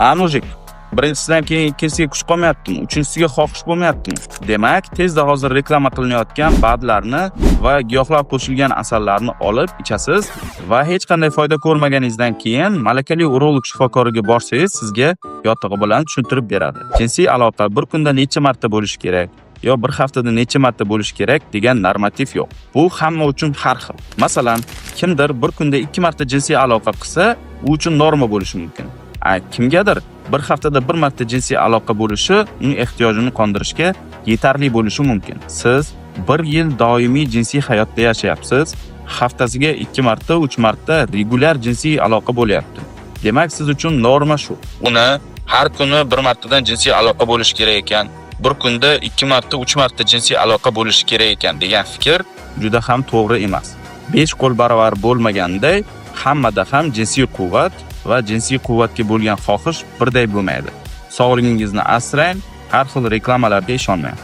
A, мужик, birinchisidan keyin ikkinchisiga kuch qolmayaptimi? Uchinchisiga xohish bo'lmayaptimi? Demak, tezda hozir reklama qilinayotgan БАД larni va giyohlar qo'shilgan asallarni olib ichasiz va hech qanday foyda ko'rmaganingizdan keyin malakali urolog shifokoriga borsangiz, sizga yotig'i bilan tushuntirib beradi. Jinsiy aloqa bir kunda necha marta bo'lishi kerak yo bir haftada necha marta bo'lishi kerak degan normativ yo'q. Bu hamma uchun har xil. Masalan, kimdir bir kunda ikki marta jinsiy aloqa qilsa, u uchun norma bo'lishi mumkin. A kimgadir bir haftada bir marta jinsiy aloqa bo'lishi uning ehtiyojini qondirishga yetarli bo'lishi mumkin. Siz bir yil doimiy jinsiy hayotda yashayapsiz. Haftasiga ikki marta, uch marta regulyar jinsiy aloqa bo'lyapti. Demak, siz uchun norma shu. Uni har kuni bir martadan jinsiy aloqa bo'lishi kerak ekan, bir kunda ikki marta, uch marta jinsiy aloqa bo'lishi kerak ekan degan fikr juda ham to'g'ri emas. Besh qo'l barobar bo'lmaganday, hammada ham jinsiy quvvat va jinsiy quvvatga bo'lgan xohish birday bo'lmaydi. Sog'lig'ingizni asrang, har xil reklamalarga ishonmang.